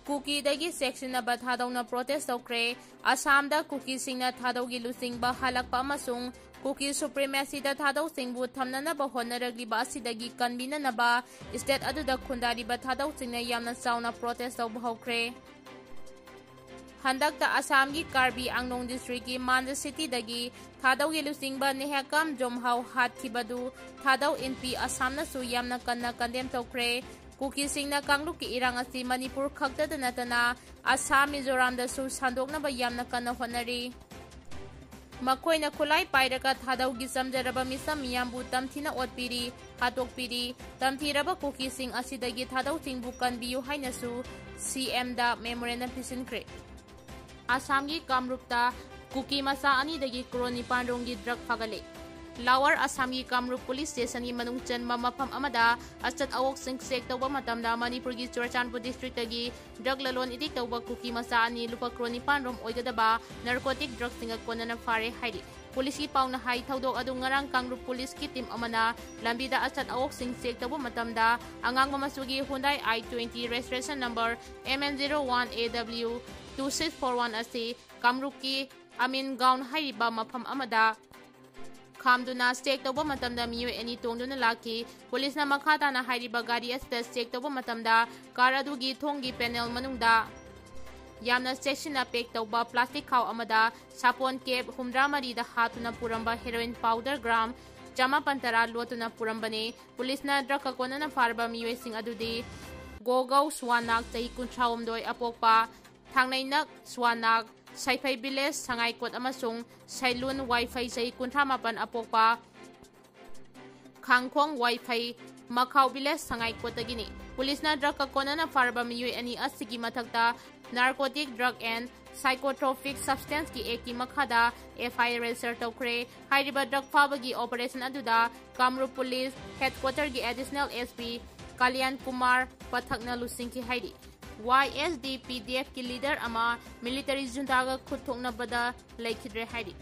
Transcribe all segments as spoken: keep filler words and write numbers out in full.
ꯀꯨꯀꯤꯗꯒꯤ ꯆꯦꯛꯁꯤꯟꯅꯕ ꯊꯥꯗꯧꯅ protest ꯇꯧꯈ꯭ꯔꯦ꯫ ꯑꯁꯥꯝꯗ ꯀꯨꯀꯤꯁꯤꯡꯅ ꯊꯥꯗꯧꯒꯤ ꯂꯨꯆꯤꯡꯕ ꯍꯜꯂꯛꯄ ꯑꯃꯁꯨꯡ ꯀꯨꯀꯤ ꯁꯨꯄ꯭ꯔꯤꯃꯦꯁꯤꯗ ꯊꯥꯗꯧꯁꯤꯡꯕꯨ ꯊꯝꯅꯅꯕ ꯍꯣꯠꯅꯔꯛꯂꯤꯕ ꯑꯁꯤꯗꯒꯤ ꯀꯟꯕꯤꯅꯅꯕ ꯁ꯭ꯇꯦꯠ ꯑꯗꯨꯗ ꯈꯨꯟꯗꯥꯔꯤꯕ ꯊꯥꯗꯧꯁꯤꯡꯅ ꯌꯥꯝꯅ ꯆꯥꯎꯅ ꯄ꯭ꯔꯣꯇꯦꯁ ꯇꯧꯕ ꯍꯧꯈ꯭ꯔꯦ꯫ ꯍꯟꯗꯛꯇ ꯑꯁꯥꯝꯒꯤ ꯀꯥꯔꯕꯤ ꯑꯪꯂꯣꯡ ꯗꯤꯁꯇ꯭ꯔꯤꯛꯀꯤ ꯃꯥꯟꯖ ꯁꯤꯇꯤꯗꯒꯤ ꯊꯥꯗꯧꯒꯤ ꯂꯨꯆꯤꯡꯕ ꯅꯦꯍꯥꯀꯥꯝ ꯖꯣꯝꯍꯥꯎ ꯍꯥꯠꯈꯤꯕꯗꯨ ꯊꯥꯗꯧ ꯏꯟꯄꯤ ꯑꯁꯥꯝꯅꯁꯨ ꯌꯥꯝꯅ ꯀꯟꯅ ꯀꯟꯗꯦꯝ ꯇꯧꯈ꯭ꯔꯦ꯫ ꯀꯨꯀꯤꯁꯤꯡꯅ ꯀꯥꯡꯂꯨꯞꯀꯤ ꯏꯔꯥꯡ ꯑꯁꯤ ꯃꯅꯤꯄꯨꯔ ꯈꯛꯇꯗ ꯅꯠꯇꯅ ꯑꯁꯥꯝ, ꯃꯤꯖꯣꯔꯥꯝꯗꯁꯨ ꯁꯟꯗꯣꯛꯅꯕ ꯌꯥꯝꯅ ꯀꯟꯅ ꯍꯣꯠꯅꯔꯤ꯫ ꯃꯈꯣꯏꯅ ꯈꯨꯠꯂꯥꯏ ꯄꯥꯏꯔꯒ ꯊꯥꯗꯧꯒꯤ ꯆꯝꯖꯔꯕ ꯃꯤꯆꯝ ꯃꯤꯌꯥꯝꯕꯨ ꯇꯝꯊꯤꯅ ꯑꯣꯠꯄꯤꯔꯤ, ꯍꯥꯠꯇꯣꯛꯄꯤꯔꯤ꯫ ꯇꯝꯊꯤꯔꯕ ꯀꯨꯀꯤꯁꯤꯡ ꯑꯁꯤꯗꯒꯤ ꯊꯥꯗꯧꯁꯤꯡꯕꯨ ꯀꯟꯕꯤꯌꯨ ꯍꯥꯏꯅꯁꯨ ꯁꯤ ꯑꯦꯝꯗ ꯃꯦꯃꯣꯔꯦꯟꯗꯝ ꯄꯤꯁꯤꯟꯈ꯭ꯔꯦ꯫ ꯑꯁꯥꯝꯒꯤ ꯀꯥꯝꯔꯨꯞꯇ ꯀꯨꯀꯤ ꯃꯆꯥ ꯑꯅꯤꯗꯒꯤ ꯀ꯭ꯔꯣꯔ ꯅꯤꯄꯥꯟ ꯔꯣꯝꯒꯤ ꯗ꯭ꯔꯒ ꯐꯥꯒꯠꯂꯦ꯫ ꯂꯋꯥꯔ ꯑꯁꯥꯝꯒꯤ ꯀꯥꯝꯔꯨꯞ ꯄꯨꯂꯤꯁ ꯁ꯭ꯇꯦꯁꯟꯒꯤ ꯃꯅꯨꯡ ꯆꯟꯕ ꯃꯐꯝ ꯑꯃꯗ ꯑꯆꯠ ꯑꯋꯣꯛꯁꯤꯡ ꯆꯦꯛ ꯇꯧꯕ ꯃꯇꯝꯗ ꯃꯅꯤꯄꯨꯔꯒꯤ ꯆꯨꯔꯆꯥꯟꯄꯨꯔ ꯗꯤꯁꯇ꯭ꯔꯤꯛꯇꯒꯤ ꯗ꯭ꯔꯒ ꯂꯂꯣꯟ ꯏꯇꯤꯛ ꯇꯧꯕ ꯀꯨꯀꯤ ꯃꯆꯥ ꯑꯅꯤ ꯂꯨꯄꯥ ꯀ꯭ꯔꯣꯔ ꯅꯤꯄꯥꯟ ꯔꯣꯝ ꯑꯣꯏꯒꯗꯕ ꯅꯥꯔꯀꯣꯇꯤꯛ ꯗ꯭ꯔꯒꯁꯤꯡꯒ ꯀꯣꯟꯅꯅ ꯐꯥꯔꯦ ꯍꯥꯏꯔꯤ꯫ ꯄꯨꯂꯤꯁꯀꯤ ꯄꯥꯎꯅ ꯍꯥꯏ, ꯊꯧꯗꯣꯛ ꯑꯗꯨ ꯉꯔꯥꯡ ꯀꯥꯡꯂꯨꯞ ꯄꯨꯂꯤꯁꯀꯤ ꯇꯤꯝ ꯑꯃꯅ ꯂꯝꯕꯤꯗ ꯑꯆꯠ ꯑꯋꯣꯛꯁꯤꯡ ꯆꯦꯛ ꯇꯧꯕ ꯃꯇꯝꯗ ꯑꯉꯥꯡꯕ ꯃꯆꯨꯒꯤ Hyundai I twenty registration number M N zero one A W two six four one ꯑꯁꯤ ꯀꯥꯝꯔꯨꯞꯀꯤ ꯑꯃꯤꯟ ꯒꯥꯎꯟ ꯍꯥꯏꯔꯤꯕ ꯃꯐꯝ ꯑꯃꯗ ꯈꯥꯝꯗꯨꯅ ꯆꯦꯛ ꯇꯧꯕ ꯃꯇꯝꯗ ꯃꯤꯑꯣꯏ ꯑꯅꯤ ꯇꯣꯡꯗꯨꯅ ꯂꯥꯛꯈꯤ꯫ ꯄꯨꯂꯤꯁꯅ ꯃꯈꯥ ꯇꯥꯅ ꯍꯥꯏꯔꯤꯕ ꯒꯥꯔꯤ ꯑꯁꯤꯗ ꯆꯦꯛ ꯇꯧꯕ ꯃꯇꯝꯗ ꯀꯥꯔ ꯑꯗꯨꯒꯤ ꯊꯣꯡꯒꯤ ꯄꯦꯅꯦꯜ ꯃꯅꯨꯡꯗ ꯌꯥꯝꯅ ꯆꯦꯛꯁꯤꯟꯅ ꯄꯦꯛ ꯇꯧꯕ ꯄ꯭ꯂꯥꯁꯇꯤꯛ ꯈꯥꯎ ꯑꯃꯗ ꯁꯥꯄꯣꯟ ꯀꯦꯞ ꯍꯨꯝꯗ꯭ꯔꯥ ꯃꯔꯤꯗ ꯍꯥꯞꯇꯨꯅ ꯄꯨꯔꯝꯕ ꯍꯦꯔꯣꯏꯟ ꯄꯥꯎꯗꯔ ꯒ꯭ꯔꯥꯝ ꯆꯃꯥꯄꯟ ꯇꯔꯥ ꯂꯣꯠꯇꯨꯅ ꯄꯨꯔꯝꯕꯅꯤ꯫ ꯄꯨꯂꯤꯁꯅ ꯗ꯭ꯔꯒꯀ ꯀꯣꯟꯅꯅ ꯐꯥꯔꯕ ꯃꯤꯑꯣꯏꯁꯤꯡ ꯑꯗꯨꯗꯤ ꯒꯣꯒꯧ ꯁ꯭ꯋꯥꯅꯥꯛ, ꯆꯍꯤ ꯀꯨꯟꯊ꯭ꯔꯥꯍꯨꯝꯗꯣꯏ, ꯑꯄꯣꯛꯄ, ꯊꯥꯡꯅꯩꯅꯛ ꯁ꯭ꯋꯥꯅꯥꯛ, ꯁꯥꯏꯐꯩ ꯚꯤꯂꯦꯖ, ꯁꯉꯥꯏꯀꯣꯠ ꯑꯃꯁꯨꯡ ꯁꯩꯂꯨꯟ ꯋꯥꯏꯐꯩ, ꯆꯍꯤ ꯀꯨꯟꯊ꯭ꯔꯥ ꯃꯥꯄꯟ, ꯑꯄꯣꯛꯄ, ꯈꯥꯡꯈꯣꯡ ꯋꯥꯏꯐꯩ, ꯃꯈꯥꯎ ꯚꯤꯂꯦꯖ, ꯁꯉꯥꯏꯀꯣꯠꯇꯒꯤꯅꯤ꯫ ꯄꯨꯂꯤꯁꯅ ꯗ꯭ꯔꯒꯀ ꯀꯣꯟꯅꯅ ꯐꯥꯔꯕ ꯃꯤꯑꯣꯏ ꯑꯅꯤ ꯑꯁꯤꯒꯤ ꯃꯊꯛꯇ Narcotic Drug and Psychotropic Substanceꯀꯤ Actꯀꯤ ꯃꯈꯥꯗ F I R register ꯇꯧꯈ꯭ꯔꯦ꯫ ꯍꯥꯏꯔꯤꯕ ꯗ꯭ꯔꯒ ꯐꯥꯕꯒꯤ ꯑꯣꯄꯔꯦꯁꯟ ꯑꯗꯨꯗ ꯀꯥꯝꯔꯨꯞ ꯄꯨꯂꯤꯁ ꯍꯦꯗꯀ꯭ꯋꯥꯇꯔꯒꯤ additional S P Kalyan Kumar ꯄꯊꯛꯅ ꯂꯨꯆꯤꯡꯈꯤ ꯍꯥꯏꯔꯤ꯫ ꯋꯥꯏ ꯑꯦꯁ ꯗꯤ ꯄꯤ ꯗꯤ ꯑꯦꯐꯀꯤ ꯂꯤꯗꯔ ꯑꯃ ꯃꯤꯂꯤꯇꯔꯤ ꯖꯨꯟꯇꯥꯒ ꯈꯨꯠ ꯊꯣꯛꯅꯕꯗ ꯂꯩꯈꯤꯗ꯭ꯔꯦ ꯍꯥꯏꯔꯤ꯫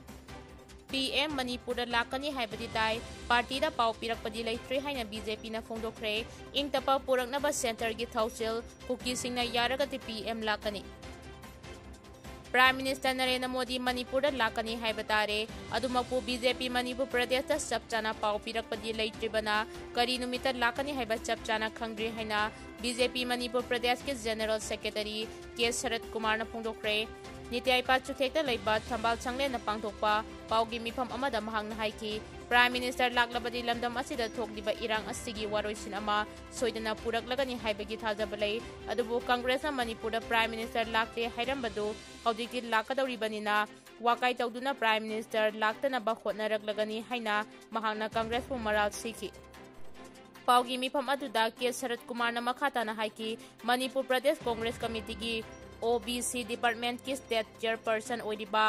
ꯄꯤ ꯑꯦꯝ ꯃꯅꯤꯄꯨꯔꯗ ꯂꯥꯛꯀꯅꯤ ꯍꯥꯏꯕꯗꯤ ꯇꯥꯏ꯫ ꯄꯥꯔꯇꯤꯗ ꯄꯥꯎ ꯄꯤꯔꯛꯄꯗꯤ ꯂꯩꯇ꯭ꯔꯤ ꯍꯥꯏꯅ ꯕꯤ ꯖꯦ ꯄꯤꯅ ꯐꯣꯡꯗꯣꯛꯈ꯭ꯔꯦ꯫ ꯏꯪ ꯇꯞꯄ ꯄꯨꯔꯛꯅꯕ ꯁꯦꯟꯇꯔꯒꯤ ꯊꯧꯁꯤꯜ, ꯀꯨꯀꯤꯁꯤꯡꯅ ꯌꯥꯔꯒꯗꯤ ꯄꯤ ꯑꯦꯝ ꯂꯥꯛꯀꯅꯤ꯫ ꯄ꯭ꯔꯥꯏꯝ ꯃꯤꯅꯤꯁꯇꯔ ꯅꯔꯦꯟꯗ꯭ꯔ ꯃꯣꯗꯤ ꯃꯅꯤꯄꯨꯔꯗ ꯂꯥꯛꯀꯅꯤ ꯍꯥꯏꯕ ꯇꯥꯔꯦ꯫ ꯑꯗꯨꯃꯛꯄꯨ ꯕꯤ ꯖꯦ ꯄꯤ ꯃꯅꯤꯄꯨꯔ ꯄ꯭ꯔꯗꯦꯁꯇ ꯆꯞ ꯆꯥꯅ ꯄꯥꯎ ꯄꯤꯔꯛꯄꯗꯤ ꯂꯩꯇ꯭ꯔꯤꯕꯅ ꯀꯔꯤ ꯅꯨꯃꯤꯠꯇ ꯂꯥꯛꯀꯅꯤ ꯍꯥꯏꯕ ꯆꯞ ꯆꯥꯅ ꯈꯪꯗ꯭ꯔꯤ ꯍꯥꯏꯅ ꯕꯤ ꯖꯦ ꯄꯤ ꯃꯅꯤꯄꯨꯔ ꯄ꯭ꯔꯗꯦꯁꯀꯤ ꯖꯦꯅꯔꯦꯜ ꯁꯦꯀ꯭ꯔꯦꯇꯔꯤ ꯀꯦ ꯁꯔꯠ ꯀꯨꯃꯥꯔꯅ ꯐꯣꯡꯗꯣꯛꯈ꯭ꯔꯦ꯫ ꯅꯤꯇꯤ ꯑꯥꯌꯣꯒ ꯆꯨꯊꯦꯛꯇ ꯂꯩꯕ ꯊꯝꯕꯥꯜ ꯁꯪꯂꯦꯟꯗ ꯄꯥꯡꯊꯣꯛꯄ ꯄꯥꯎꯒꯤ ꯃꯤꯐꯝ ꯑꯃꯗ ꯃꯍꯥꯛꯅ ꯍꯥꯏꯈꯤ, ꯄ꯭ꯔꯥꯏꯝ ꯃꯤꯅꯤꯁꯇꯔ ꯂꯥꯛꯂꯕꯗꯤ ꯂꯝꯗꯝ ꯑꯁꯤꯗ ꯊꯣꯛꯂꯤꯕ ꯏꯔꯥꯡ ꯑꯁꯤꯒꯤ ꯋꯥꯔꯣꯏꯁꯤꯟ ꯑꯃ ꯁꯣꯏꯗꯅ ꯄꯨꯔꯛꯂꯒꯅꯤ ꯍꯥꯏꯕꯒꯤ ꯊꯥꯖꯕ ꯂꯩ꯫ ꯑꯗꯨꯕꯨ ꯀꯪꯒ꯭ꯔꯦꯁꯅ ꯃꯅꯤꯄꯨꯔꯗ ꯄ꯭ꯔꯥꯏꯝ ꯃꯤꯅꯤꯁꯇꯔ ꯂꯥꯛꯇꯦ ꯍꯥꯏꯔꯝꯕꯗꯨ ꯍꯧꯖꯤꯛꯇꯤ ꯂꯥꯛꯀꯗꯧꯔꯤꯕꯅꯤꯅ ꯋꯥꯀꯥꯏ ꯇꯧꯗꯨꯅ ꯄ꯭ꯔꯥꯏꯝ ꯃꯤꯅꯤꯁꯇꯔ ꯂꯥꯛꯇꯅꯕ ꯍꯣꯠꯅꯔꯛꯂꯒꯅꯤ ꯍꯥꯏꯅ ꯃꯍꯥꯛꯅ ꯀꯪꯒ꯭ꯔꯦꯁꯄꯨ ꯃꯔꯥꯜ ꯁꯤꯈꯤ꯫ ꯄꯥꯎꯒꯤ ꯃꯤꯐꯝ ꯑꯗꯨꯗ ꯀꯦ ꯁꯔꯠ ꯀꯨꯃꯥꯔꯅ ꯃꯈꯥ ꯇꯥꯅ ꯍꯥꯏꯈꯤ, ꯃꯅꯤꯄꯨꯔ ꯄ꯭ꯔꯗꯦꯁ ꯀꯣꯡꯒ꯭ꯔꯦꯁ ꯀꯃꯤꯇꯤꯒꯤ ꯑꯣ ꯕꯤ ꯁꯤ ꯗꯤꯄꯥꯔꯠꯃꯦꯟꯠꯀꯤ ꯁ꯭ꯇꯦꯠ ꯆꯤꯌꯔꯄꯔꯁꯟ ꯑꯣꯏꯔꯤꯕ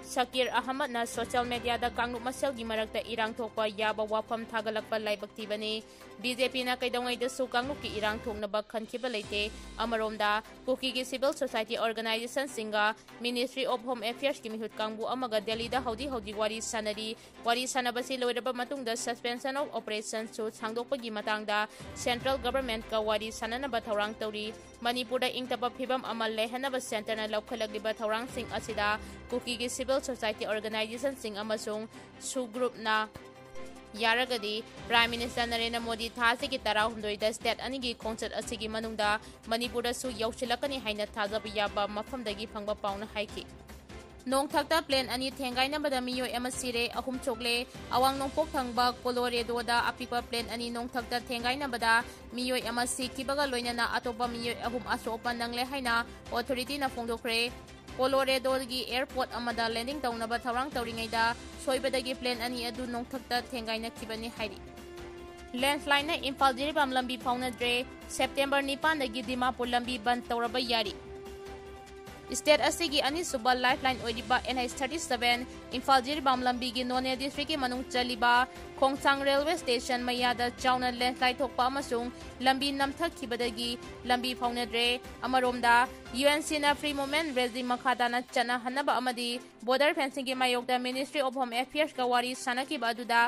ꯁꯀꯤꯔ ꯑꯍꯃꯗꯅ ꯁꯣꯁꯤꯌꯦꯜ ꯃꯦꯗꯤꯌꯥꯗ ꯀꯥꯡꯂꯨꯞ ꯃꯁꯦꯜꯒꯤ ꯃꯔꯛꯇ ꯏꯔꯥꯡ ꯊꯣꯛꯄ ꯌꯥꯕ ꯋꯥꯐꯝ ꯊꯥꯒꯠꯂꯛꯄ ꯂꯥꯏꯕꯛ ꯊꯤꯕꯅꯤ꯫ ꯕꯤ ꯖꯦ ꯄꯤꯅ ꯀꯩꯗꯧꯉꯩꯗꯁꯨ ꯀꯥꯡꯂꯨꯞꯀꯤ ꯏꯔꯥꯡ ꯊꯣꯛꯅꯕ ꯈꯟꯈꯤꯕ ꯂꯩꯇꯦ꯫ ꯑꯃꯔꯣꯝꯗ, ꯀꯨꯀꯤꯒꯤ ꯁꯤꯚꯤꯜ ꯁꯣꯁꯥꯏꯇꯤ ꯑꯣꯔꯒꯅꯥꯏꯖꯦꯁꯟꯁꯤꯡꯒ ꯃꯤꯅꯤꯁꯇ꯭ꯔꯤ ꯑꯣꯐ ꯍꯣꯝ ꯑꯦꯐꯤꯌꯔꯁꯀꯤ ꯃꯤꯍꯨꯠ ꯀꯥꯡꯕꯨ ꯑꯃꯒ ꯗꯦꯜꯂꯤꯗ ꯍꯧꯖꯤꯛ ꯍꯧꯖꯤꯛ ꯋꯥꯔꯤ ꯁꯥꯅꯔꯤ꯫ ꯋꯥꯔꯤ ꯁꯥꯅꯕꯁꯤ ꯂꯣꯏꯔꯕ ꯃꯇꯨꯡꯗ ꯁꯁꯄꯦꯟꯁꯟ ꯑꯣꯐ ꯑꯣꯄꯔꯦꯁꯟꯁꯨ ꯁꯥꯡꯗꯣꯛꯄꯒꯤ ꯃꯇꯥꯡꯗ ꯁꯦꯟꯇ꯭ꯔꯦꯜ ꯒꯚꯔꯟꯃꯦꯟꯠꯀ ꯋꯥꯔꯤ ꯁꯥꯅꯅꯕ ꯊꯧꯔꯥꯡ ꯇꯧꯔꯤ꯫ ꯃꯅꯤꯄꯨꯔꯗ ꯏꯪꯇꯞꯄ ꯐꯤꯚꯝ ꯑꯃ ꯂꯩꯍꯟꯅꯕ ꯁꯦꯟꯇꯔꯅ ꯂꯧꯈꯠꯂꯛꯂꯤꯕ ꯊꯧꯔꯥꯡꯁꯤꯡ ꯑꯁꯤꯗ ꯀꯨꯀꯤꯒꯤ ꯁꯤꯚꯤꯜ ꯁꯣꯁꯥꯏꯇꯤ ꯑꯣꯔꯒꯅꯥꯏꯖꯦꯁꯟꯁꯤꯡ ꯑꯃꯁꯨꯡ ꯁꯨ ꯒ꯭ꯔꯨꯞꯅ ꯌꯥꯔꯒꯗꯤ ꯄ꯭ꯔꯥꯏꯝ ꯃꯤꯅꯤꯁꯇꯔ ꯅꯔꯦꯟꯗ꯭ꯔ ꯃꯣꯗꯤ ꯊꯥ ꯑꯁꯤꯒꯤ ꯇꯔꯥꯍꯨꯝꯗꯣꯏꯗ ꯁ꯭ꯇꯦꯠ ꯑꯅꯤꯒꯤ ꯈꯣꯡꯆꯠ ꯑꯁꯤꯒꯤ ꯃꯅꯨꯡꯗ ꯃꯅꯤꯄꯨꯔꯗꯁꯨ ꯌꯧꯁꯤꯜꯂꯛꯀꯅꯤ ꯍꯥꯏꯅ ꯊꯥꯖꯕ ꯌꯥꯕ ꯃꯐꯝꯗꯒꯤ ꯐꯪꯕ ꯄꯥꯎꯅ ꯍꯥꯏꯈꯤ꯫ ꯅꯣꯡꯊꯛꯇ ꯄ꯭ꯂꯦꯟ ꯑꯅꯤ ꯊꯦꯡꯒꯥꯏꯅꯕꯗ ꯃꯤꯑꯣꯏ ꯑꯃ ꯁꯤꯔꯦ, ꯑꯍꯨꯝ ꯁꯣꯛꯂꯦ꯫ ꯑꯋꯥꯡ ꯅꯣꯡꯄꯣꯛ ꯊꯪꯕ ꯀꯣꯂꯣꯔꯦꯗꯣꯗ ꯑꯄꯤꯛꯄ ꯄ꯭ꯂꯦꯟ ꯑꯅꯤ ꯅꯣꯡꯊꯛꯇ ꯊꯦꯡꯒꯥꯏꯅꯕꯗ ꯃꯤꯑꯣꯏ ꯑꯃ ꯁꯤꯈꯤꯕꯒ ꯂꯣꯏꯅꯅ ꯑꯇꯣꯞꯄ ꯃꯤꯑꯣꯏ ꯑꯍꯨꯝ ꯑꯁꯣꯛ ꯑꯄꯟ ꯅꯪꯂꯦ ꯍꯥꯏꯅ ꯑꯣꯊꯣꯔꯤꯇꯤꯅ ꯐꯣꯡꯗꯣꯛꯈ꯭ꯔꯦ꯫ ꯀꯣꯂꯣꯔꯦꯗꯣꯒꯤ ꯑꯦꯌꯔꯄꯣꯔꯠ ꯑꯃꯗ ꯂꯦꯟꯗꯤꯡ ꯇꯧꯅꯕ ꯊꯧꯔꯥꯡ ꯇꯧꯔꯤꯉꯩꯗ ꯁꯣꯏꯕꯗꯒꯤ ꯄ꯭ꯂꯦꯟ ꯑꯅꯤ ꯑꯗꯨ ꯅꯣꯡꯊꯛꯇ ꯊꯦꯡꯒꯥꯏꯅꯈꯤꯕꯅꯤ ꯍꯥꯏꯔꯤ꯫ ꯂꯦꯟꯁꯂꯥꯏꯟꯅ ꯏꯝꯐꯥꯜ ꯖꯤꯔꯤꯕꯥꯝ ꯂꯝꯕꯤ ꯐꯥꯎꯅꯗ꯭ꯔꯦ꯫ ꯁꯦꯞꯇꯦꯝꯕꯔ ꯅꯤꯄꯥꯟꯗꯒꯤ ꯗꯤꯃꯥꯄꯨꯔ ꯂꯝꯕꯤ ꯕꯟꯗ ꯇꯧꯔꯕ ꯌꯥꯔꯤ꯫ ꯁ꯭ꯇꯦꯠ ꯑꯁꯤꯒꯤ ꯑꯅꯤꯁꯨꯕ ꯂꯥꯏꯐꯂꯥꯏꯟ ꯑꯣꯏꯔꯤꯕ N H thirty seven Imphal Jiribam ꯂꯝꯕꯤꯒꯤ ꯅꯣꯅꯦ ꯗꯤꯁꯇ꯭ꯔꯤꯛꯀꯤ ꯃꯅꯨꯡ ꯆꯜꯂꯤꯕ ꯈꯣꯡꯁꯥꯡ ꯔꯦꯜꯋꯦ ꯁ꯭ꯇꯦꯁꯟ ꯃꯌꯥꯗ ꯆꯥꯎꯅ ꯂꯦꯟꯁꯂꯥꯏꯠ ꯊꯣꯛꯄ ꯑꯃꯁꯨꯡ ꯂꯝꯕꯤ ꯅꯝꯊꯈꯤꯕꯗꯒꯤ ꯂꯝꯕꯤ ꯐꯥꯎꯅꯗ꯭ꯔꯦ꯫ ꯑꯃꯔꯣꯝꯗ, ꯌꯨ ꯑꯦꯟ ꯁꯤꯅ ꯐ꯭ꯔꯤ ꯃꯨꯚꯃꯦꯟ ꯔꯦꯖꯤꯝ ꯃꯈꯥ ꯇꯥꯅ ꯆꯠꯅꯍꯟꯅꯕ ꯑꯃꯗꯤ ꯕꯣꯔꯗꯔ ꯐꯦꯟꯁꯤꯡꯒꯤ ꯃꯥꯌꯣꯛꯇ ꯃꯤꯅꯤꯁꯇ꯭ꯔꯤ ꯑꯣꯐ ꯍꯣꯝ ꯑꯦꯐꯤꯌꯔꯁꯀ ꯋꯥꯔꯤ ꯁꯥꯅꯈꯤꯕ ꯑꯗꯨꯗ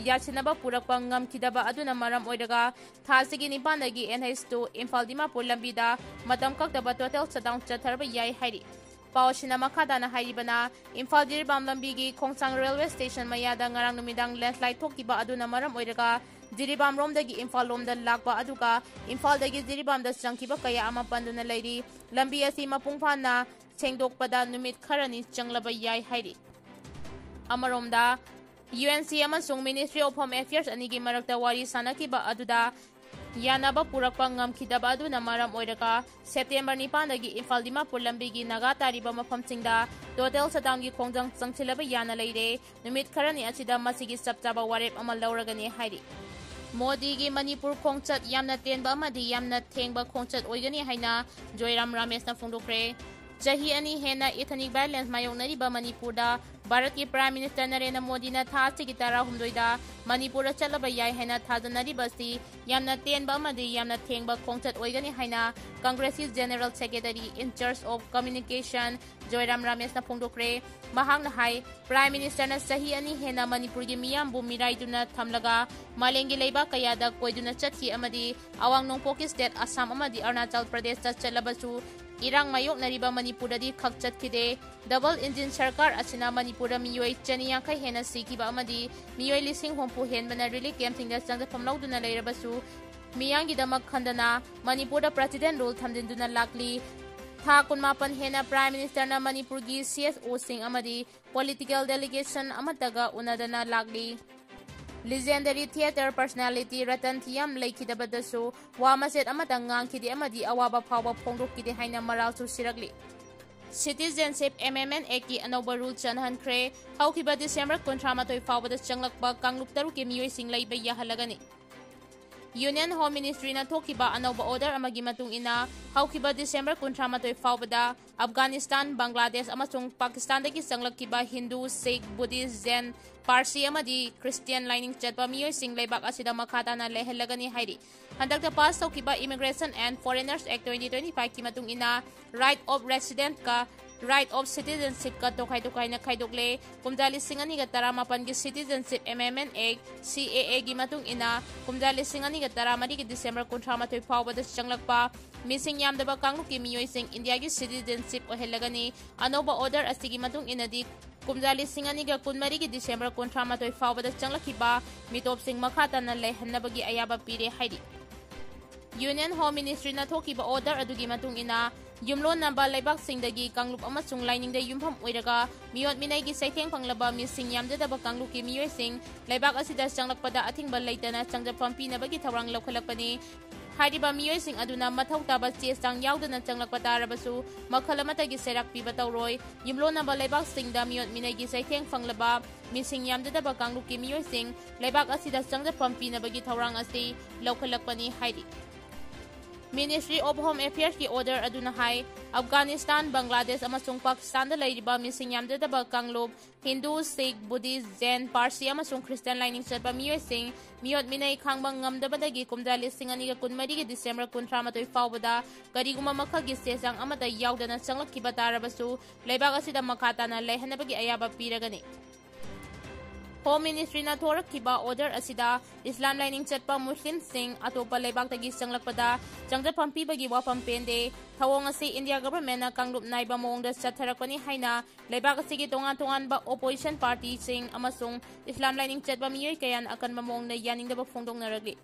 ꯌꯥꯁꯤꯟꯅꯕ ꯄꯨꯔꯛꯄ ꯉꯝꯈꯤꯗꯕ ꯑꯗꯨꯅ ꯃꯔꯝ ꯑꯣꯏꯔꯒ ꯊꯥ ꯑꯁꯤꯒꯤ ꯅꯤꯄꯥꯟꯗꯒꯤ N H two Imphal Dimapur ꯂꯝꯕꯤꯗ ꯃꯇꯝ ꯀꯛꯇꯕ ꯇꯣꯇꯦꯜ ꯁꯠꯗꯥꯎꯟ ꯆꯠꯊꯔꯕ ꯌꯥꯏ ꯍꯥꯏꯔꯤ꯫ ꯄꯥꯎ ꯑꯁꯤꯅ ꯃꯈꯥ ꯇꯥꯅ ꯍꯥꯏꯔꯤꯕꯅ, ꯏꯝꯐꯥꯜ ꯖꯤꯔꯤꯕꯥꯝ ꯂꯝꯕꯤꯒꯤ ꯈꯣꯡꯁꯥꯡ ꯔꯦꯜꯋꯦ ꯁ꯭ꯇꯦꯁꯟ ꯃꯌꯥꯗ ꯉꯔꯥꯡ ꯅꯨꯃꯤꯗꯥꯡ ꯂꯦꯟꯁꯂꯥꯏꯠ ꯊꯣꯛꯈꯤꯕ ꯑꯗꯨꯅ ꯃꯔꯝ ꯑꯣꯏꯔꯒ ꯖꯤꯔꯤꯕꯥꯝ ꯔꯣꯝꯗꯒꯤ ꯏꯝꯐꯥꯜ ꯂꯣꯝꯗ ꯂꯥꯛꯄ ꯑꯗꯨꯒ ꯏꯝꯐꯥꯜꯗꯒꯤ ꯖꯤꯔꯤꯕꯥꯝꯗ ꯆꯪꯈꯤꯕ ꯀꯌꯥ ꯑꯃ ꯄꯟꯗꯨꯅ ꯂꯩꯔꯤ꯫ ꯂꯝꯕꯤ ꯑꯁꯤ ꯃꯄꯨꯡ ꯐꯥꯅ ꯁꯦꯡꯗꯣꯛꯄꯗ ꯅꯨꯃꯤꯠ ꯈꯔꯅꯤ ꯆꯪꯂꯕ ꯌꯥꯏ ꯍꯥꯏꯔꯤ꯫ ꯑꯃꯔꯣꯝꯗ, ꯌꯨ ꯑꯦꯟ ꯁꯤ ꯑꯃꯁꯨꯡ ꯃꯤꯅꯤꯁꯇ꯭ꯔꯤ ꯑꯣꯐ ꯍꯣꯝ ꯑꯦꯐꯤꯌꯔꯁ ꯑꯅꯤꯒꯤ ꯃꯔꯛꯇ ꯋꯥꯔꯤ ꯁꯥꯅꯈꯤꯕ ꯑꯗꯨꯗ ꯌꯥꯅꯕ ꯄꯨꯔꯛꯄ ꯉꯝꯈꯤꯗꯕ ꯑꯗꯨꯅ ꯃꯔꯝ ꯑꯣꯏꯔꯒ ꯁꯦꯞꯇꯦꯝꯕꯔ ꯅꯤꯄꯥꯟꯗꯒꯤ ꯏꯝꯐꯥꯜ ꯗꯤꯃꯥꯄꯨꯔ ꯂꯝꯕꯤꯒꯤ ꯅꯥꯒꯥ ꯇꯥꯔꯤꯕ ꯃꯐꯝꯁꯤꯡꯗ ꯇꯣꯇꯦꯜ ꯁꯠꯗꯥꯎꯟꯒꯤ ꯈꯣꯡꯖꯪ ꯆꯪꯁꯤꯜꯂꯕ ꯌꯥꯅ ꯂꯩꯔꯦ꯫ ꯅꯨꯃꯤꯠ ꯈꯔꯅꯤ ꯑꯁꯤꯗ ꯃꯁꯤꯒꯤ ꯆꯞ ꯆꯥꯕ ꯋꯥꯔꯦꯞ ꯑꯃ ꯂꯧꯔꯒꯅꯤ ꯍꯥꯏꯔꯤ꯫ ꯃꯣꯗꯤꯒꯤ ꯃꯅꯤꯄꯨꯔ ꯈꯣꯡꯆꯠ ꯌꯥꯝꯅ ꯇꯦꯟꯕ ꯑꯃꯗꯤ ꯌꯥꯝꯅ ꯊꯦꯡꯕ ꯈꯣꯡꯆꯠ ꯑꯣꯏꯒꯅꯤ ꯍꯥꯏꯅ ꯖꯣꯏꯔꯥꯝ ꯔꯥꯃꯦꯁꯅ ꯐꯣꯡꯗꯣꯛꯈ꯭ꯔꯦ꯫ ꯆꯍꯤ ꯑꯅꯤ ꯍꯦꯟꯅ ethnic violence ꯃꯥꯌꯣꯛꯅꯔꯤꯕ ꯃꯅꯤꯄꯨꯔꯗ ꯚꯥꯔꯠꯀꯤ Prime Minister ꯅꯔꯦꯟꯗ꯭ꯔ ꯃꯣꯗꯤꯅ ꯊꯥ ꯑꯁꯤꯒꯤ ꯇꯔꯥꯍꯨꯝꯗꯣꯏꯗ ꯃꯅꯤꯄꯨꯔꯗ ꯆꯠꯂꯕ ꯌꯥꯏ ꯍꯥꯏꯅ ꯊꯥꯖꯅꯔꯤꯕ ꯑꯁꯤ ꯌꯥꯝꯅ ꯇꯦꯟꯕ ꯑꯃꯗꯤ ꯌꯥꯝꯅ ꯊꯦꯡꯕ ꯈꯣꯡꯆꯠ ꯑꯣꯏꯒꯅꯤ ꯍꯥꯏꯅ ꯀꯪꯒ꯭ꯔꯦꯁꯀꯤ General Secretary in charge of communication ꯖꯣꯏꯔꯥꯝ ꯔꯥꯃꯦꯁꯅ ꯐꯣꯡꯗꯣꯛꯈ꯭ꯔꯦ꯫ ꯃꯍꯥꯛꯅ ꯍꯥꯏ, Prime Ministerꯅ ꯆꯍꯤ ꯑꯅꯤ ꯍꯦꯟꯅ ꯃꯅꯤꯄꯨꯔꯒꯤ ꯃꯤꯌꯥꯝꯕꯨ ꯃꯤꯔꯥꯏꯗꯨꯅ ꯊꯝꯂꯒ ꯃꯥꯂꯦꯝꯒꯤ ꯂꯩꯕꯥꯛ ꯀꯌꯥꯗ ꯀꯣꯏꯗꯨꯅ ꯆꯠꯈꯤ ꯑꯃꯗꯤ ꯑꯋꯥꯡ ꯅꯣꯡꯄꯣꯛꯀꯤ state ꯑꯁꯥꯝ ꯑꯃꯗꯤ ꯑꯔꯨꯅꯥꯆꯜ ꯄ꯭ꯔꯗꯦꯁꯇ ꯆꯠꯂꯕꯁꯨ ꯏꯔꯥꯡ ꯃꯥꯌꯣꯛꯅꯔꯤꯕ ꯃꯅꯤꯄꯨꯔꯗꯗꯤ ꯈꯛ ꯆꯠꯈꯤꯗꯦ꯫ Double engine ꯁꯔꯀꯥꯔ ꯑꯁꯤꯅ ꯃꯅꯤꯄꯨꯔꯗ ꯃꯤꯑꯣꯏ ꯆꯅꯤ ꯌꯥꯡꯈꯩ ꯍꯦꯟꯅ ꯁꯤꯈꯤꯕ ꯑꯃꯗꯤ ꯃꯤꯑꯣꯏ ꯂꯤꯁꯤꯡ ꯍꯨꯝꯐꯨ ꯍꯦꯟꯕꯅ relief campꯁꯤꯡꯗ ꯆꯪꯖꯐꯝ ꯂꯧꯗꯨꯅ ꯂꯩꯔꯕꯁꯨ, ꯃꯤꯌꯥꯝꯒꯤꯗꯃꯛ ꯈꯟꯗꯅ ꯃꯅꯤꯄꯨꯔꯗ President rule ꯊꯝꯖꯤꯟꯗꯨꯅ ꯂꯥꯛꯂꯤ꯫ ꯊꯥ ꯀꯨꯟꯃꯥꯄꯟ ꯍꯦꯟꯅ Prime Ministerꯅ ꯃꯅꯤꯄꯨꯔꯒꯤ C S Oꯁꯤꯡ ꯑꯃꯗꯤ political delegation ꯑꯃꯠꯇꯒ ꯎꯅꯗꯅ ꯂꯥꯛꯂꯤ꯫ Legendary theatre personality ꯔꯇꯟ ꯊꯤꯌꯥꯝ ꯂꯩꯈꯤꯗꯕꯗꯁꯨ ꯋꯥ ꯃꯆꯦꯠ ꯑꯃꯠꯇ ꯉꯥꯡꯈꯤꯗꯦ ꯑꯃꯗꯤ ꯑꯋꯥꯕ ꯐꯥꯎꯕ ꯐꯣꯡꯗꯣꯛꯈꯤꯗꯦ ꯍꯥꯏꯅ ꯃꯔꯥꯜꯁꯨ ꯁꯤꯔꯛꯂꯤ꯫ Citizenship Amendment Actꯀꯤ ꯑꯅꯧꯕ rule ꯆꯠꯅꯍꯟꯈ꯭ꯔꯦ꯫ ꯍꯧꯈꯤꯕ December ꯀꯨꯟꯊ꯭ꯔꯥ ꯃꯥꯊꯣꯏ ꯐꯥꯎꯕꯗ ꯆꯪꯂꯛꯄ ꯀꯥꯡꯂꯨꯞ ꯇꯔꯨꯛꯀꯤ ꯃꯤꯑꯣꯏꯁꯤꯡ ꯂꯩꯕ ꯌꯥꯍꯜꯂꯒꯅꯤ꯫ Union Home Ministry ꯅ ꯊꯣꯛꯈꯤꯕ ꯑꯅꯧꯕ order ꯑꯃꯒꯤ ꯃꯇꯨꯡ ꯏꯟꯅ, ꯍꯧꯈꯤꯕ December ꯀꯨꯟꯊ꯭ꯔꯥ ꯃꯥꯊꯣꯏ ꯐꯥꯎꯕꯗ ꯑꯐꯒꯥꯅꯤꯁꯇꯥꯟ, ꯕꯪꯒ꯭ꯂꯥꯗꯦꯁ ꯑꯃꯁꯨꯡ ꯄꯥꯀꯤꯁꯇꯥꯟꯗꯒꯤ ꯆꯪꯂꯛꯈꯤꯕ ꯍꯤꯟꯗꯨ, ꯁꯤꯈ, ꯕꯨꯙꯤꯁ, ꯖꯦꯟ, ꯄꯥꯔꯁꯤ ꯑꯃꯗꯤ ꯈ꯭ꯔꯤꯁꯇꯤꯌꯥꯟ ꯂꯥꯏꯅꯤꯡ ꯆꯠꯄ ꯃꯤꯑꯣꯏꯁꯤꯡ ꯂꯩꯕꯥꯛ ꯑꯁꯤꯗ ꯃꯈꯥ ꯇꯥꯅ ꯂꯩꯍꯜꯂꯒꯅꯤ ꯍꯥꯏꯔꯤ꯫ ꯍꯟꯗꯛꯇ pass ꯇꯧꯈꯤꯕ Immigration and Foreigners Act twenty twenty-five ꯀꯤ ꯃꯇꯨꯡ ꯏꯟꯅ right of resident ꯀ right of citizenship ꯀ ꯇꯣꯈꯥꯏ ꯇꯣꯈꯥꯏꯅ ꯈꯥꯏꯗꯣꯛꯂꯦ꯫ ꯀꯨꯝꯖꯥ ꯂꯤꯁꯤꯡ ꯑꯅꯤꯒ ꯇꯔꯥꯃꯥꯄꯟꯒꯤ Citizenship Amendment Act, C A A ꯒꯤ ꯃꯇꯨꯡ ꯏꯟꯅ, ꯀꯨꯝꯖꯥ ꯂꯤꯁꯤꯡ ꯑꯅꯤꯒ ꯇꯔꯥꯃꯔꯤꯒꯤ December ꯀꯨꯟꯊ꯭ꯔꯥ ꯃꯥꯊꯣꯏ ꯐꯥꯎꯕꯗ ꯆꯪꯂꯛꯄ ꯃꯤꯁꯤꯡ ꯌꯥꯝꯗꯕ ꯀꯥꯡꯂꯨꯞꯀꯤ ꯃꯤꯑꯣꯏꯁꯤꯡ ꯏꯟꯗꯤꯌꯥꯒꯤ citizenship ꯑꯣꯏꯍꯜꯂꯒꯅꯤ꯫ ꯑꯅꯧꯕ order ꯑꯁꯤꯒꯤ ꯃꯇꯨꯡ ꯏꯟꯅꯗꯤ, ꯀꯨꯝꯖꯥ ꯂꯤꯁꯤꯡ ꯑꯅꯤꯒ ꯀꯨꯟꯃꯔꯤꯒꯤ December ꯀꯨꯟꯊ꯭ꯔꯥ ꯃꯥꯊꯣꯏ ꯐꯥꯎꯕꯗ ꯆꯪꯂꯛꯈꯤꯕ ꯃꯤꯇꯣꯞꯁꯤꯡ ꯃꯈꯥ ꯇꯥꯅ ꯂꯩꯍꯟꯅꯕꯒꯤ ꯑꯌꯥꯕ ꯄꯤꯔꯦ ꯍꯥꯏꯔꯤ꯫ Union Home Ministry ꯅ ꯊꯣꯛꯈꯤꯕ order ꯑꯗꯨꯒꯤ ꯃꯇꯨꯡ ꯏꯟꯅ, ꯌꯨꯝꯂꯣꯟꯅꯕ ꯂꯩꯕꯥꯛꯁꯤꯡꯗꯒꯤ ꯀꯥꯡꯂꯨꯞ ꯑꯃꯁꯨꯡ ꯂꯥꯏꯅꯤꯡꯗ ꯌꯨꯝꯐꯝ ꯑꯣꯏꯔꯒ ꯃꯤꯑꯣꯠ ꯃꯤꯅꯩꯒꯤ ꯆꯩꯊꯦꯡ ꯐꯪꯂꯕ ꯃꯤꯁꯤꯡ ꯌꯥꯝꯖꯗꯕ ꯀꯥꯡꯂꯨꯞꯀꯤ ꯃꯤꯑꯣꯏꯁꯤꯡ ꯂꯩꯕꯥꯛ ꯑꯁꯤꯗ ꯆꯪꯂꯛꯄꯗ ꯑꯊꯤꯡꯕ ꯂꯩꯇꯅ ꯆꯪꯖꯐꯝ ꯄꯤꯅꯕꯒꯤ ꯊꯧꯔꯥꯡ ꯂꯧꯈꯠꯂꯛꯄꯅꯤ꯫ ꯍꯥꯏꯔꯤꯕ ꯃꯤꯑꯣꯏꯁꯤꯡ ꯑꯗꯨꯅ ꯃꯊꯧ ꯇꯥꯕ ꯆꯦ ꯆꯥꯡ ꯌꯥꯎꯗꯅ ꯆꯪꯂꯛꯄ ꯇꯥꯔꯕꯁꯨ, ꯃꯈꯜ ꯑꯃꯠꯇꯒꯤ ꯆꯩꯔꯥꯛ ꯄꯤꯕ ꯇꯧꯔꯣꯏ꯫ ꯌꯨꯝꯂꯣꯟꯅꯕ ꯂꯩꯕꯥꯛꯁꯤꯡꯗ ꯃꯤꯑꯣꯠ ꯃꯤꯅꯩꯒꯤ ꯆꯩꯊꯦꯡ ꯐꯪꯂꯕ ꯃꯤꯁꯤꯡ ꯌꯥꯝꯖꯗꯕ ꯀꯥꯡꯂꯨꯞꯀꯤ ꯃꯤꯑꯣꯏꯁꯤꯡ ꯂꯩꯕꯥꯛ ꯑꯁꯤꯗ ꯆꯪꯖꯐꯝ ꯄꯤꯅꯕꯒꯤ ꯊꯧꯔꯥꯡ ꯑꯁꯤ ꯂꯧꯈꯠꯂꯛꯄꯅꯤ ꯍꯥꯏꯔꯤ꯫ Ministry of Home Affairs ꯀꯤ order ꯑꯗꯨꯅ ꯍꯥꯏ, ꯑꯐꯒꯥꯅꯤꯁꯇꯥꯟ, ꯕꯪꯒ꯭ꯂꯥꯗꯦꯁ ꯑꯃꯁꯨꯡ ꯄꯥꯀꯤꯁꯇꯥꯟꯗ ꯂꯩꯔꯤꯕ ꯃꯤꯁꯤꯡ ꯌꯥꯝꯖꯗꯕ ꯀꯥꯡꯂꯨꯞ, ꯍꯤꯟꯗꯨ, ꯁꯤꯈ, ꯕꯨꯙꯤꯁ, ꯖꯦꯟ, ꯄꯥꯔꯁꯤ ꯑꯃꯁꯨꯡ ꯈ꯭ꯔꯤꯁꯇꯤꯌꯥꯟ ꯂꯥꯏꯅꯤꯡ ꯆꯠꯄ ꯃꯤꯑꯣꯏꯁꯤꯡ ꯃꯤꯑꯣꯠ ꯃꯤꯅꯩ ꯈꯥꯡꯕ ꯉꯝꯗꯕꯗꯒꯤ ꯀꯨꯝꯖꯥ ꯂꯤꯁꯤꯡ ꯑꯅꯤꯒ ꯀꯨꯟꯃꯔꯤꯒꯤ December ꯀꯨꯟꯊ꯭ꯔꯥ ꯃꯥꯊꯣꯏ ꯐꯥꯎꯕꯗ ꯀꯔꯤꯒꯨꯝꯕ ꯃꯈꯜꯒꯤ ꯆꯦ ꯆꯥꯡ ꯑꯃꯠꯇ ꯌꯥꯎꯗꯅ ꯆꯪꯂꯛꯈꯤꯕ ꯇꯥꯔꯕꯁꯨ, ꯂꯩꯕꯥꯛ ꯑꯁꯤꯗ ꯃꯈꯥ ꯇꯥꯅ ꯂꯩꯍꯟꯅꯕꯒꯤ ꯑꯌꯥꯕ ꯄꯤꯔꯒꯅꯤ꯫ Home Ministry ꯅ ꯊꯣꯔꯛꯈꯤꯕ order ꯑꯁꯤꯗ ꯏꯁꯂꯥꯝ ꯂꯥꯏꯅꯤꯡ ꯆꯠꯄ ꯃꯨꯁꯂꯤꯝꯁꯤꯡ ꯑꯇꯣꯞꯄ ꯂꯩꯕꯥꯛꯇꯒꯤ ꯆꯪꯂꯛꯄꯗ ꯆꯪꯖꯐꯝ ꯄꯤꯕꯒꯤ ꯋꯥꯐꯝ ꯄꯦꯟꯗꯦ꯫ ꯊꯧꯑꯣꯡ ꯑꯁꯤ India government ꯅ ꯀꯥꯡꯂꯨꯞ ꯅꯥꯏꯕ ꯃꯑꯣꯡꯗ ꯆꯠꯊꯔꯛꯄꯅꯤ ꯍꯥꯏꯅ ꯂꯩꯕꯥꯛ ꯑꯁꯤꯒꯤ ꯇꯣꯉꯥꯟ ꯇꯣꯉꯥꯟꯕ opposition party ꯁꯤꯡ ꯑꯃꯁꯨꯡ ꯏꯁꯂꯥꯝ ꯂꯥꯏꯅꯤꯡ ꯆꯠꯄ ꯃꯤꯑꯣꯏ ꯀꯌꯥꯅ ꯑꯀꯟꯕ ꯃꯑꯣꯡꯗ ꯌꯥꯅꯤꯡꯗꯕ ꯐꯣꯡꯗꯣꯛꯅꯔꯛꯂꯤ꯫